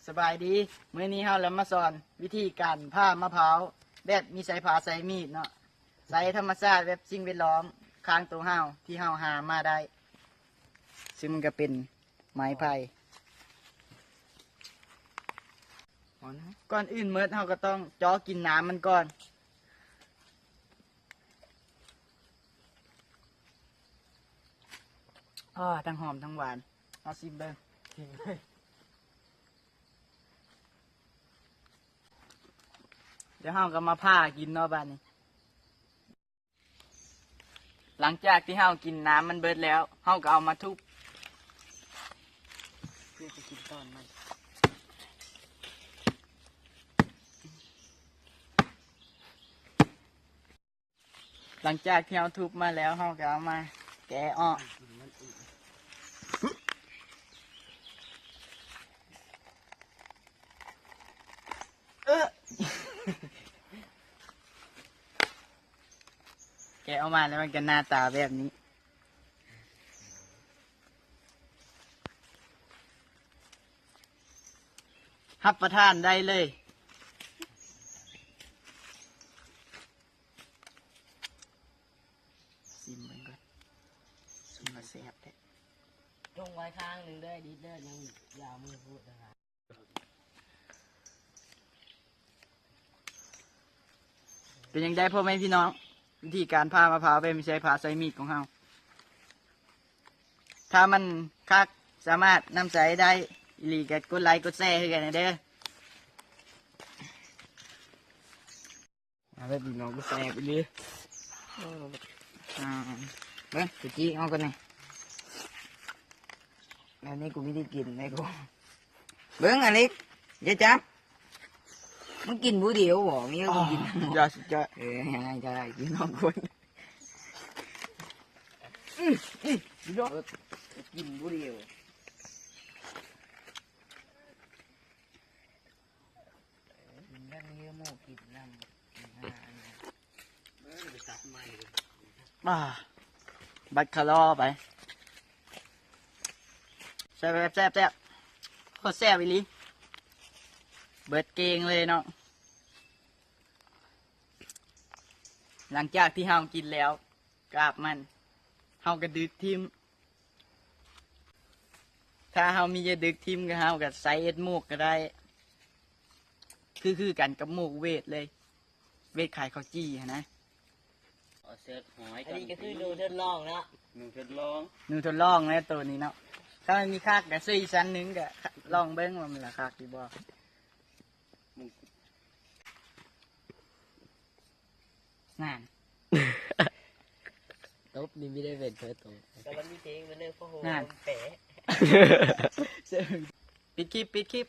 ສະບາຍດີ ມື້ນີ້ເຮົາລະມາສອນວິທີການຜ່າມະພ້າວແບບມີໄຊຜ່າໄຊມີດເນາະ, ໃຊ້ທຳມະຊາດແບບສິ່ງແວດລ້ອມຂ້າງໂຕເຮົາທີ່ເຮົາຫາມາໄດ້ ຊຶ່ງມັນກະເປັນໄມ້ໄຜ່. ກ່ອນອື່ນໝົດເຮົາກະຕ້ອງເຈາະກິນນ້ຳມັນກ່ອນ. ອ້າ ທັງຫອມທັງຫວານ ເອົາຊີມເບິ່ງ. ດຽວເຮົາກະມາຜ່າກິນເນາະບາດນີ້. ຫຼັງຈາກທີ່ເຮົາກິນນ້ຳມັນເບິດແລ້ວ ເຮົາກະເອົາມາທຸບ ເພື່ອຈະກິນຕອນມັນ. ຫຼັງຈາກທີ່ເຮົາທຸບມາແລ້ວ ເຮົາກະເອົາມາແກະອອກ. ເອີ ແກະອອກມາແລ້ວມັນກະໜ້າຕາແບບນີ້. ຮັບປະທານໄດ້ເລີຍ. ຊີມເບິ່ງກ່ອນ ສົມວ່າແຊບແທ້. ຈົ່ງໄວ້ຂ້າງໜຶ່ງເດີ ດິດເດີ ຍັງຢາວມືໂພດນະ. ເປັນຈັ່ງໃດພໍ່ແມ່ພີ່ນ້ອງ ວິທີການຜ່າມະພ້າວແບບມີໄຊຜ່າໄຊມີດຂອງເຮົາ? ຖ້າມັນຄັກ ສາມາດນຳໃຊ້ໄດ້ອີ່ຫຼີກະກົດໄລກົດແຊໃຫ້ກັນແດ່ເດີ. ອາ ແບບນີ້ນ້ອງກະແຊບອີ່ຫຼີ. ເອີ ອ່າ ເບິ່ງ ຕະກີ້ເອົາກ່ອນນີ້ ແບບນີ້ກູມີແຕ່ກິນແນ່ກູ. ເບິ່ງອາເລັກ ຢ່າຈັບ ມຶງກິນຜູ້ດຽວບໍ? ມີແຕ່ກູກິນ. ຢ່າຊິຈະ ເອີ ໃຫ້ຈະໄດ້ກິນສອງຄົນ. ອື ອື ກິນຜູ້ດຽວ. ອ່າ ບັດຄາລໍໄປ. ແຊບ ແຊບ ແຊບ ໂຄດແຊບອີ່ຫຼີ ເບິດເກງເລີຍເນາະ. ຫຼັງຈາກທີ່ເຮົາກິນແລ້ວ ກາບມັນ ເຮົາກະດຶກຖິ້ມ. ຖ້າເຮົາມີຈະດຶກຖິ້ມກະ ເຮົາກະໃຊ້ເຮັດໝົກກະໄດ້ ຄື ຄືກັນກັບໝົກເວດເລີຍ ເວດຂາຍເຂົ້າຈີ່ຫັ້ນນະ. ອັນນີ້ກະຄືໜູທົດລອງເນາະ ໜູທົດລອງ ໜູທົດລອງແລ້ວໂຕນີ້ເນາະ. ຖ້າມັນມີຄັກກະຊື້ອີກຊັ້ນໜຶ່ງ ກະລອງເບິ່ງວ່າມັນລະຄັກຢູ່ບໍ່. ນັ້ນ ຕົບນີ້ມີໄດ້ເປັນເພິ່ນຕົບ ກະມັນມີເພງມັນເລີຍ ພໍ່ໂຫ ນັ້ນ ແປະ. ປິດຄລິບ ປິດຄລິບ.